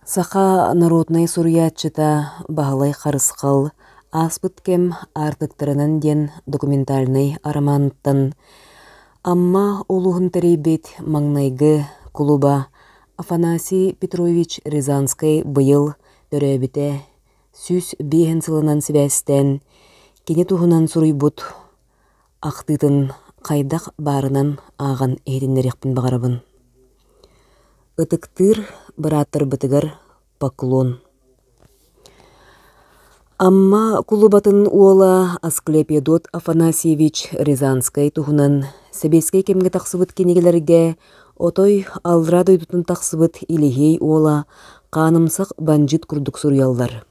Саха народнай суруйааччыта Баһылай Харысхал «Ааспыт кэм аартыктарынан» диэн документальнай арамаантан Амма улууһун тэрийбит маҥнайгы кулуба Афанасий Петрович Рязанскай быйыл төрөөбүтэ 105 сылынан сибээстээн кини туһунан суруйбут ахтыытын хайдах баарынан ааҕан иһитиннэриэхпин баҕарабын. Ытыктыыр бырааттарбытыгар поклон. Амма кулубатын уола Асклепиадот Афанасьевич Рязанскай туһунан сэбиэскэй кэмҥэ тахсыбыт кинигэлэргэ отой аллараа дойдутун тахсыбыт Илиһиэй уола хаанымсах бандьыыт курдук суруйаллар.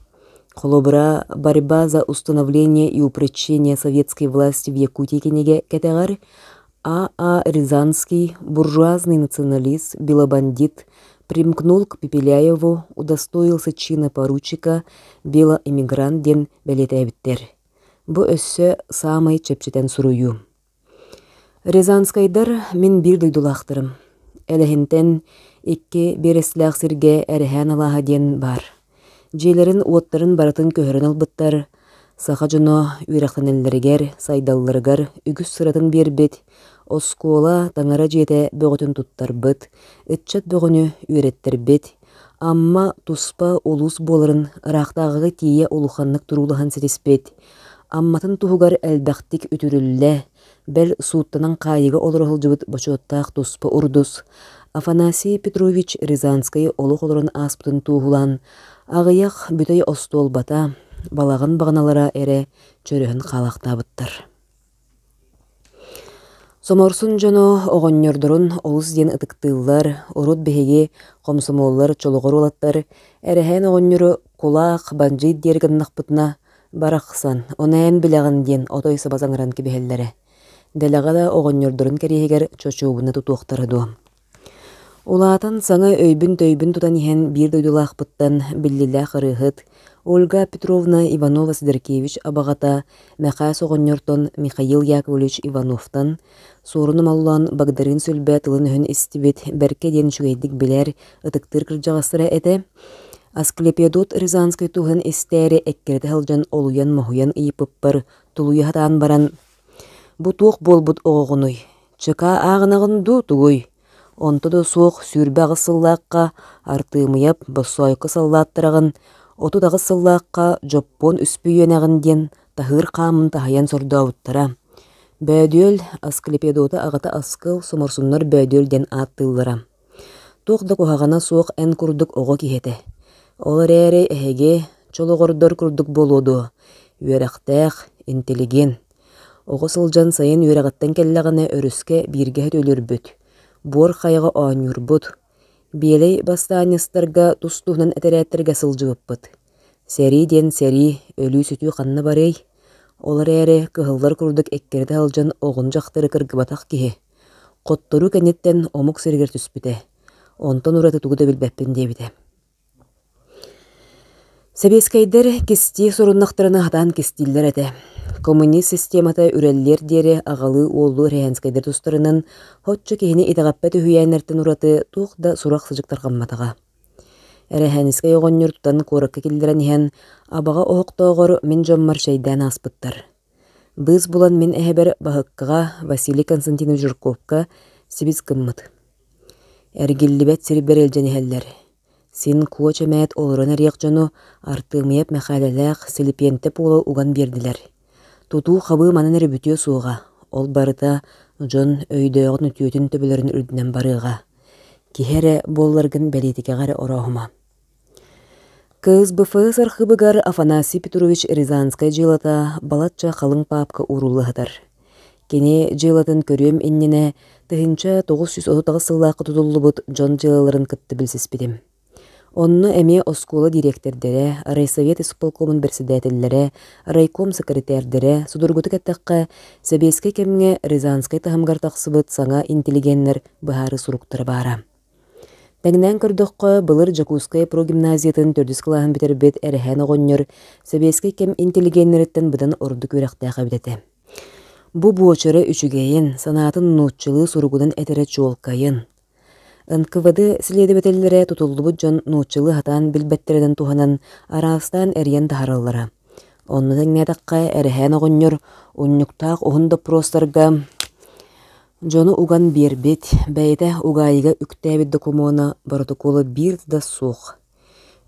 Холобура, «Борьба за установление и упрочение советской власти в Якутии» кинигэ кэтэҕэр А. А. Рязанский, буржуазный националист, белобандит, примкнул к Пепеляеву, удостоился чина поручика, белоэмигрант диэн бэлиэтээбиттэр. Бу өссө саамай чэпчэтэн суруйуу. Рязанскайдар мин биир дойдулаахтарым. Элэһинтэн икки биэрэстэлээх сиргэ Эрэһээн алааһа диэн баар. Дьиэлэрин-уоттарын барытын көһөрөн ылбыттар, саха дьоно үөрэхтэнэллэригэр, сайдалларыгар үгүс сыратын биэрбит, оскуола, таҥара дьиэтэ бөҕөтүн туттарбыт, ыччат бөҕөнү үөрэттэрбит, Амма туспа улуус буоларын ыраахтааҕыга тиийэ улаханнык туруулаһан ситиспит, Амматын туһугар элбэхтик үтүрүллэ, бэл сууттанан хаайыыга олоро сылдьыбыт бочуоттаах туспа урдус Афанасий Петрович Рязанскай олох олорон ааспытын туоһулаан, аҕыйах бүтэй остуолбата, балаҕан баҕаналара эрэ чөрөһөн хаалаахтаабыттар. Соморсун дьоно оҕонньордорун олус диэн ытыктыыллар, урут биһиги, хомсомуоллар, чолоҕор уолаттар, эрэһээн оҕонньору кулаах, бандьыыт диэри гыннахпытына, барахсан, ону эн билэҕин диэн отой саба саҥаран кэбиһэллэрэ. Дэлэҕэ да оҕонньордорун кэриэһигэр чочуобуна тутуохтара дуо. Улаатан саҥа өйбүн-төйбүн тутан иһэн биир дойдулаахпыттан биллиилээх ырыаһыт Ольга Петровна Иванова-Сидоркевич абаҕата Мэхээс оҕонньортон Михаил Яковлевич Ивановтан Суорун Омоллоон Багдарыын Сүлбэ тылын-өһүн истибит, бэркэ диэн үчүгэйдик билэр, ытыктыыр кырдьаҕастара этэ. Асклепиадот Рязанскай туһун истээри эккирэтэ сылдьан олуйан-моһуйан ыйыппыппар тулуйа сатаан баран «Бу туох буолбут оҕоҕунуй? Чыкаа ааҕынаҕын дуу, тугуй? Онто да суох 28 сыллаахха Артыымыйап Боссоойко саллааттараҕын, 38 сыллаахха Дьоппуон үспүйүөнэҕин диэн таһыыр хаамын таһыйан сордообуттара. Бөөдүөл Асклепиадота аҕата Аскыл Соморсуннар Бөөдүөл диэн ааттыыллара. Туох да куһаҕана суох эн курдук оҕо киһи этэ. Ол эрээри эһиги чолоҕордор курдук буолуо дуо, үөрэхтээх, интеллигент. Оҕо сылдьан сайын үөрэҕиттэн кэллэҕинэ өрүскэ бииргэ сөтүөлүүрбүт, буор хайаҕа оонньуурбут, биэлэй бастаанньыстарга тус-туһунан этэрээттэргэ сылдьыбыппыт. Сэрии диэн сэрии, өлүү-сүтүү ханна барыай? Ол эрээри кыһыллар курдук эккирэтэ сылдьан оҕону-дьахтары кыргыбатах киһи. Хотторуу кэнниттэн омук сиригэр түспүтэ, онтон ураты тугу да билбэппин диэбитэ. Сэбиэскэйдэр кистии соруннахтарына сатаан кистииллэр этэ. Коммунист системата үрэллиэр диэри аҕалыы-уоллуу эрэһээнскэйдэр тустарынан соччо киһини итэҕэппэт үһүйээннэртэн ураты туох да сурах-садьык тарҕамматаҕа. Эрэһээнискэй оҕонньор тутан куоракка киллэрэн иһэн, Абаҕа оһохтооҕор мин дьоммор чэйдээн ааспыттар. Быыс булан мин эһэбэр Баһыккаҕа Василий Константинович Жирковка сибис гыммыт. Эргиллибэт сирбэр илдьэн иһэллэр. Син куоч эмээт олорон эриэх дьону Артыамыйап Мэхээлэлээх Силипиэнтэ Пуола уган биэрдилэр. Тутуу-хабыы манан эрэ бүтүө суоҕа, ол барыта дьон өйдөөҕүн-үтүөтүн төбөлөрүн үрдүнэн барыаҕа. Киһи эрэ буолларгын бэлиитикэҕэ эрэ орооһума. КСБФС архыыбыгар Афанасий Петрович Рязанскай дьыалата балачча халыҥ паапка уурулла сытар. Кини дьыалатын көрүөм иннинэ 1938 сыллаахха тутуллубут дьон дьыалаларын кытта билсиспитим. Онно эмиэ оскуола дириэктэрдэрэ, райсовет исполкомун бэрэссэдээтэллэрэ, райком сэкирэтээрдэрэ, судургутук эттэххэ, сэбиэскэй кэмҥэ Рязанскай таһымыгар тахсыбыт саҥа интеллигеннэр быһаарыы суруктара баара. Тэҥнээн көрдөххө, былыр Дьокуускай прогимназиятын төрдүс кылааһын бүтэрбит Эрэһээн оҕонньор сэбиэскэй кэм интеллигеннэриттэн быдан ордук үөрэхтээх эбит этэ. Бу буочара үчүгэйин, санаатын нууччалыы суругунан этэрэ чуолкайын. НКВД силиэдэбэтэллэрэ тутуллубут дьон нууччалыы сатаан билбэттэринэн туһанан араастаан эрийэн таһаараллара. Онно тэҥнээтэххэ, Эрэһээн оҕонньор унньуктаах уһун доппуруостарга дьону уган биэрбит, бэйэтэ угаайыга үктээбит докумуона боротокуола биир да суох.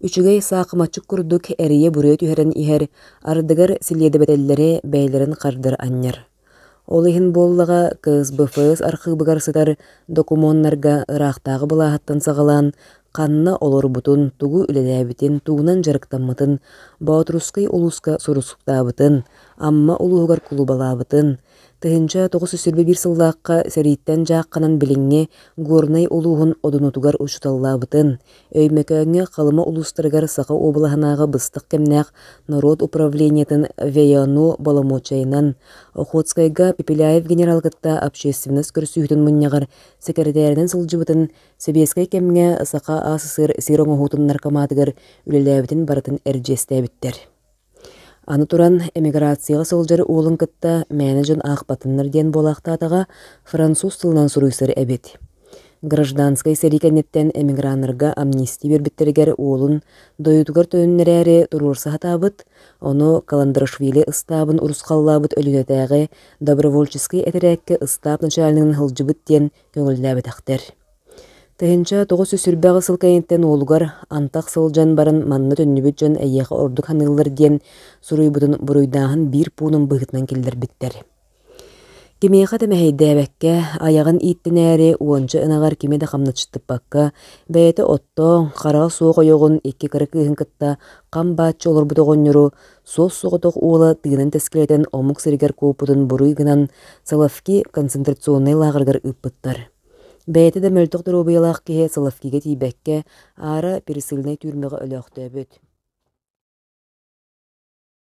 Үчүгэй саахыматчыт курдук эрийэ-буруйа түһэрэн иһэр, ардыгар силиэдэбэтэллэри бэйэлэрин хардары анньар. Ол иһин буоллаҕа КСБФС архыыбыгар сытар докумуоннарга ыраахтааҕы былааһыттан саҕалаан ханна олорбутун, тугу үлэлээбитин, тугунан дьарыктаммытын, Боотурускай улууска суруксуктаабытын, Амма улууһугар кулубалаабытын, 1921 сыллаахха сэрииттэн дьаахханан билиҥҥи Горнай улууһун Одунутугар учууталлаабытын, Өймөкөөҥҥө Халыма улуустарыгар Саха уобалаһынааҕы быстах кэмнээх норуот управлениетын ВЯНО боломуочайынан, Охотскайга Пепеляев генерал кытта общественность көрсүһүүтүн мунньаҕар сэкирэтээринэн сылдьыбытын, сэбиэскэй кэмҥэ Саха АССР сир оҥоһуутун наркоматыгар үлэлээбитин барытын эрдьиэстээбиттэр. Аны туран, эмиграцияҕа сылдьар уолун кытта мээнэ дьон аахпатыннар диэн буолаахтаатаҕа, француз тылынан суруйсар эбит. Гражданскай сэрии кэнниттэн эмиграннарга амнистия биэрбиттэригэр уолун дойдутугар төнүннэрээри туруорса сатаабыт, ону Каландрашвили ыстаабын урусхаллаабыт Өлүөнэтээҕи добровольческай этэрээккэ ыстаап начальнигын сылдьыбыт диэн көҥүллээбэтэхтэр. 1928 сыл кэнниттэн уолугар антах сылдьан баран манна төннүбүт дьон эйиэхэ ордук саныыллар диэн суруйбутун буруйдааһын биир пуунун быһыытынан киллэрбиттэр. Кимиэхэ да мэһэйдээбэккэ, айаҕын ииттинээри уонча ынаҕар кими да хамначчыттыппакка, бэйэтэ оттоон, хараҕа суох ойоҕун икки кыра кыыһын кытта хам бааччы олорбут оҕонньору суос-соҕотох уола тыынын тэскилэтэн омук сиригэр куоппутун буруй гынан Соловки концентрационнай лааҕырыгар ыыппыттар. Бэйэтэ да мөлтөх доруобуйалаах киһи Соловкига тиийбэккэ, аара пересыльнай түүрмэҕэ өлөөхтөөбүт.